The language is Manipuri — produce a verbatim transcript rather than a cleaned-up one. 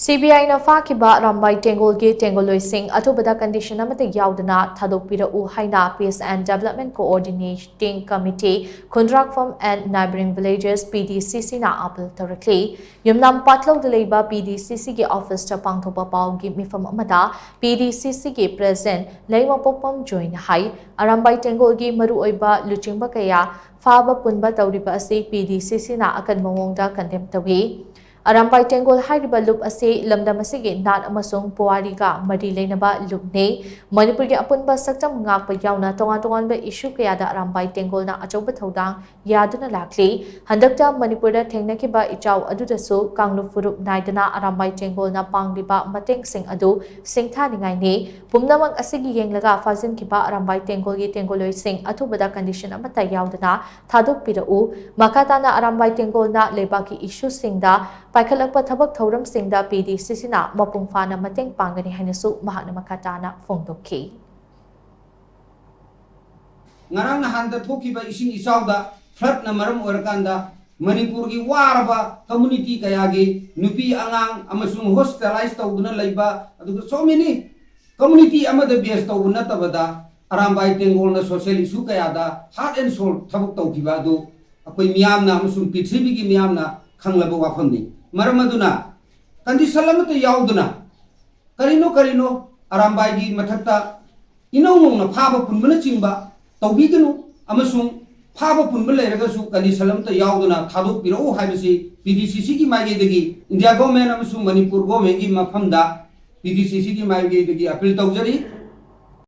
ꯁꯤꯕꯤꯑꯥꯏꯅ ꯐꯥꯈꯤꯕ ꯑꯔꯥꯝꯕꯥꯏ ꯇꯦꯡꯒꯣꯜꯒꯤ ꯇꯦꯡꯒꯣꯜꯂꯣꯏꯁꯤꯡ ꯑꯊꯨꯕꯗ condition ꯑꯃꯠꯇ ꯌꯥꯎꯗꯅ ꯊꯥꯗꯣꯛꯄꯤꯔꯛꯎ ꯍꯥꯏꯅ Peace and Development Coordinating Committee, Khundrakfam and Neighbouring Villages, P D C C ꯅ appeal ꯇꯧꯔꯛꯂꯤ꯫ ꯌꯨꯝꯅꯥꯝ ꯄꯥꯠꯂꯧꯗ ꯂꯩꯕ P D C C ꯒꯤ office ꯇ ꯄꯥꯡꯊꯣꯛꯄ ꯄꯥꯎꯒꯤ ꯃꯤꯐꯝ ꯑꯃꯗ P D C C ꯒꯤ president ꯂꯩꯃꯄꯣꯛꯄꯝ ꯖꯣꯏꯅ ꯍꯥꯏ, ꯑꯔꯥꯝꯕꯥꯏ ꯇꯦꯡꯒꯣꯜꯒꯤ ꯃꯔꯨꯑꯣꯏꯕ ꯂꯨꯆꯤꯡꯕ ꯀꯌꯥ ꯐꯥꯕ ꯄꯨꯟꯕ ꯇꯧꯔꯤꯕ ꯑꯁꯤ P D C C ꯅ ꯑꯀꯟꯕ ꯃꯑꯣꯡꯗ condemn ꯇꯧꯏ꯫ ꯑꯔꯥꯝꯕꯥꯏ ꯇꯦꯡꯒꯣꯜ ꯍꯥꯏꯔꯤꯕ ꯂꯨꯞ ꯑꯁꯤ ꯂꯝꯗꯝ ꯑꯁꯤꯒꯤ ꯅꯥꯠ ꯑꯃꯁꯨꯡ ꯄꯨꯋꯥꯔꯤꯒ ꯃꯔꯤ ꯂꯩꯅꯕ ꯂꯨꯞꯅꯤ꯫ ꯃꯅꯤꯄꯨꯔꯒꯤ ꯑꯄꯨꯟꯕ ꯁꯛꯇꯝ ꯉꯥꯛꯄ ꯌꯥꯎꯅ ꯇꯣꯉꯥꯟ ꯇꯣꯉꯥꯟꯕ issue ꯀꯌꯥꯗ ꯑꯔꯥꯝꯕꯥꯏ ꯇꯦꯡꯒꯣꯜꯅ ꯑꯆꯧꯕ ꯊꯧꯗꯥꯡ ꯌꯥꯗꯨꯅ ꯂꯥꯛꯂꯤ꯫ ꯍꯟꯗꯛꯇ ꯃꯅꯤꯄꯨꯔꯗ ꯊꯦꯡꯅꯈꯤꯕ ꯏꯆꯥꯎ ꯑꯗꯨꯗꯁꯨ ꯀꯥꯡꯂꯨꯞ ꯐꯨꯔꯨꯞ ꯅꯥꯏꯗꯅ ꯑꯔꯥꯝꯕꯥꯏ ꯇꯦꯡꯒꯣꯜꯅ ꯄꯥꯡꯂꯤꯕ ꯃꯇꯦꯡꯁꯤꯡ ꯑꯗꯨ ꯁꯤꯡꯊꯥꯅꯤꯡꯉꯥꯏꯅꯤ꯫ ꯄꯨꯝꯅꯃꯛ ꯑꯁꯤꯒꯤ ꯌꯦꯡꯂꯒ ꯐꯥꯖꯤꯟꯈꯤꯕ ꯑꯔꯥꯝꯕꯥꯏ ꯇꯦꯡꯒꯣꯜꯒꯤ ꯇꯦꯡꯒꯣꯜꯂꯣꯏꯁꯤꯡ ꯑꯊꯨꯕꯗ condition ꯑꯃꯠꯇ ꯌꯥꯎꯗꯅ ꯊꯥꯗꯣꯛꯄꯤꯔꯛꯎ꯫ ꯃꯈꯥ ꯇꯥꯅ ꯑꯔꯥꯝꯕꯥꯏ ꯇꯦꯡꯒꯣꯜꯅ ꯂꯩꯕꯥꯛꯀꯤ issue ꯁꯤꯡꯗ ꯄꯥꯏꯈꯠꯂꯛꯄ ꯊꯕꯛ ꯊꯧꯔꯝꯁꯤꯡꯗ P D C C ꯅ ꯃꯄꯨꯡ ꯐꯥꯅ ꯃꯇꯦꯡ ꯄꯥꯡꯒꯅꯤ ꯍꯥꯏꯅꯁꯨ ꯃꯍꯥꯛꯅ ꯃꯈꯥ ꯇꯥꯅ ꯐꯣꯡꯗꯣꯛꯈꯤ꯫ ꯉꯔꯥꯡ ꯅꯍꯥꯟꯗ ꯊꯣꯛꯈꯤꯕ ꯏꯁꯤꯡ ꯏꯆꯥꯎꯗ flood ꯅ ꯃꯔꯝ ꯑꯣꯏꯔꯀꯥꯟꯗ ꯃꯅꯤꯄꯨꯔꯒꯤ ꯋꯥꯔꯕ community ꯀꯌꯥꯒꯤ ꯅꯨꯄꯤ ꯑꯉꯥꯡ ꯑꯃꯁꯨꯡ hospitalize ꯇꯧꯗꯨꯅ ꯂꯩꯕ, ꯑꯗꯨꯒ so many community ꯑꯃꯗ base ꯇꯧꯕ ꯅꯠꯇꯕꯗ ꯑꯔꯥꯝꯕꯥꯏ ꯇꯦꯡꯒꯣꯜꯅ social issue ꯀꯌꯥꯗ heart and soul ꯊꯕꯛ ꯇꯧꯈꯤꯕ ꯑꯗꯨ ꯑꯩꯈꯣꯏ ꯃꯤꯌꯥꯝꯅ ꯑꯃꯁꯨꯡ ꯄ꯭ꯔꯤꯊꯤꯕꯤꯒꯤ ꯃꯤꯌꯥꯝꯅ ꯈꯪꯂꯕ ꯋꯥꯐꯝꯅꯤ꯫ ꯃꯔꯝ ꯑꯗꯨꯅ condition ꯑꯃꯠꯇ ꯌꯥꯎꯗꯅ ꯀꯔꯤꯅꯣ ꯀꯔꯤꯅꯣ ꯑꯔꯥꯝꯕꯥꯏꯒꯤ ꯃꯊꯛꯇ ꯏꯅꯧ ꯅꯧꯅ ꯐꯥꯕ ꯄꯨꯟꯕꯅꯆꯤꯡꯕ ꯇꯧꯕꯤꯒꯅꯨ, ꯑꯃꯁꯨꯡ ꯐꯥꯕ ꯄꯨꯟꯕ ꯂꯩꯔꯒꯁꯨ condition ꯑꯃꯠꯇ ꯌꯥꯎꯗꯅ ꯊꯥꯗꯣꯛꯄꯤꯔꯛꯎ ꯍꯥꯏꯕꯁꯤ P D C C ꯒꯤ ꯃꯥꯏꯀꯩꯗꯒꯤ India government ꯑꯃꯁꯨꯡ ꯃꯅꯤꯄꯨꯔ government ꯀꯤ ꯃꯐꯝꯗ P D C C ꯒꯤ ꯃꯥꯏꯀꯩꯗꯒꯤ appeal ꯇꯧꯖꯔꯤ꯫